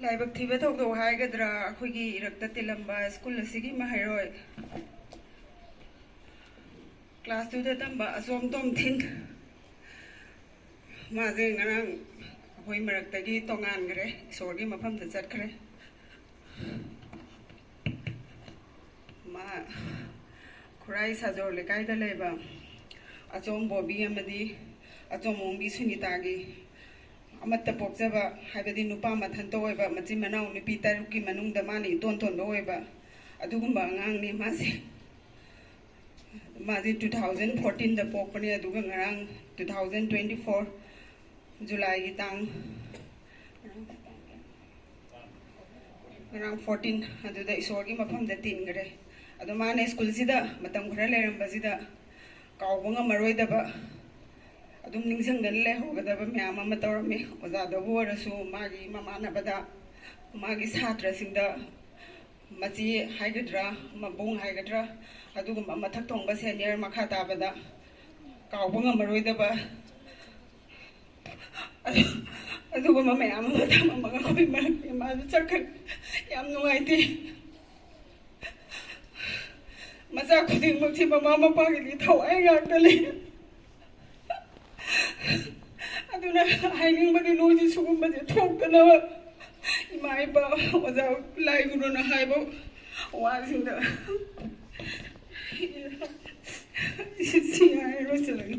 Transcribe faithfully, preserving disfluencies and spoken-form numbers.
ꯂꯥꯏꯕꯛ ꯊꯤꯕ ꯊꯧꯗꯣꯛ ꯍꯥꯏꯒꯗ꯭ꯔꯥ, ꯑꯩꯈꯣꯏꯒꯤ ꯏꯔꯛꯇ ꯇꯤꯜꯂꯝꯕ ꯁ꯭ꯀꯨꯜ ꯑꯁꯤꯒꯤ ꯃꯍꯩꯔꯣꯏ class two ꯗ ꯇꯝꯕ ꯑꯆꯣꯝ ꯇꯣꯝꯊꯤꯟ, ꯃꯥꯁꯦ ꯉꯔꯥꯡ ꯑꯩꯈꯣꯏ ꯃꯔꯛꯇꯒꯤ ꯇꯣꯉꯥꯟꯈ꯭ꯔꯦ, ꯏꯁꯣꯔꯒꯤ ꯃꯐꯝꯗ ꯆꯠꯈ꯭ꯔꯦ꯫ ꯃꯥ ꯈꯨꯔꯥꯏ ꯁꯥꯖꯣꯔ ꯂꯩꯀꯥꯏꯗ ꯂꯩꯕ ꯑꯆꯣꯝ ꯕꯣꯕꯤ ꯑꯃꯗꯤ ꯑꯆꯣꯝ ꯑꯣꯡꯕꯤ ꯁꯨꯅꯤꯇꯥꯒꯤ ꯑꯃꯠꯇ ꯄꯣꯛꯆꯕ, ꯍꯥꯏꯕꯗꯤ ꯅꯨꯄꯥ ꯃꯊꯟꯇ ꯑꯣꯏꯕ, ꯃꯆꯤꯟ ꯃꯅꯥꯎ ꯅꯨꯄꯤ ꯇꯔꯨꯛꯀꯤ ꯃꯅꯨꯡꯗ ꯃꯥꯅ ꯏꯇꯣꯟ ꯇꯣꯟꯕ ꯑꯣꯏꯕ ꯑꯗꯨꯒꯨꯝꯕ ꯑꯉꯥꯡꯅꯤ ꯃꯥꯁꯦ꯫ ꯃꯥꯁꯦ two thousand fourteen ꯗ ꯄꯣꯛꯄꯅꯦ, ꯑꯗꯨꯒ ꯉꯔꯥꯡ two thousand twenty four July ꯒꯤ ꯇꯥꯡ, ꯉꯔꯥꯡ fourteen ꯑꯗꯨꯗ ꯏꯁꯣꯔꯒꯤ ꯃꯐꯝꯗ ꯇꯤꯟꯈ꯭ꯔꯦ꯫ ꯑꯗꯣ ꯃꯥꯅ ꯁ꯭ꯀꯨꯜꯁꯤꯗ ꯃꯇꯝ ꯈꯔ ꯂꯩꯔꯝꯕꯁꯤꯗ ꯀꯥꯎꯕ ꯉꯝꯃꯔꯣꯏꯗꯕ, ꯑꯗꯨꯝ ꯅꯤꯡꯁꯤꯡꯗꯅ ꯂꯩꯍꯧꯒꯗꯕ ꯃꯌꯥꯝ ꯑꯃ ꯇꯧꯔꯝꯃꯤ꯫ ꯑꯣꯖꯥꯗꯕꯨ ꯑꯣꯏꯔꯁꯨ, ꯃꯥꯒꯤ ꯃꯃꯥꯟꯅꯕꯗ, ꯃꯥꯒꯤ ꯁꯥꯇ꯭ꯔꯁꯤꯡꯗ, ꯃꯆꯦ ꯍꯥꯏꯒꯗ꯭ꯔꯥ, ꯃꯕꯨꯡ ꯍꯥꯏꯒꯗ꯭ꯔꯥ, ꯑꯗꯨꯒꯨꯝꯕ ꯃꯊꯛ ꯊꯣꯡꯕ senior ꯃꯈꯥ ꯇꯥꯕꯗ ꯀꯥꯎꯕ ꯉꯝꯃꯔꯣꯏꯗꯕ ꯑꯗꯨꯒꯨꯝꯕ ꯃꯌꯥꯝ ꯑꯃ ꯊꯝꯃꯝꯃꯒ ꯑꯩꯈꯣꯏ ꯃꯔꯛꯇ ꯃꯥꯁꯨ ꯆꯠꯈ꯭ꯔꯦ꯫ ꯌꯥꯝ ꯅꯨꯡꯉꯥꯏꯇꯦ꯫ ꯃꯆꯥ ꯈꯨꯗꯤꯡꯃꯛꯁꯦ ꯃꯃꯥ ꯃꯄꯥꯒꯤꯗꯤ ꯊꯋꯥꯏ ꯉꯥꯛꯇ ꯂꯩ꯫ ꯑꯗꯨꯅ ꯍꯥꯏꯅꯤꯡꯕꯗꯤ ꯅꯣꯏꯁꯨ ꯁꯤꯒꯨꯝꯕꯁꯦ ꯊꯣꯛꯇꯅꯕ ꯏꯃꯥ ꯏꯄꯥ, ꯑꯣꯖꯥ, ꯂꯥꯏ ꯒꯨꯔꯨꯅ ꯍꯥꯏꯕ ꯋꯥꯁꯤꯡꯗ ꯁꯤ ꯍꯥꯏꯔ ꯂꯣꯏꯁꯤꯜꯂꯒꯦ꯫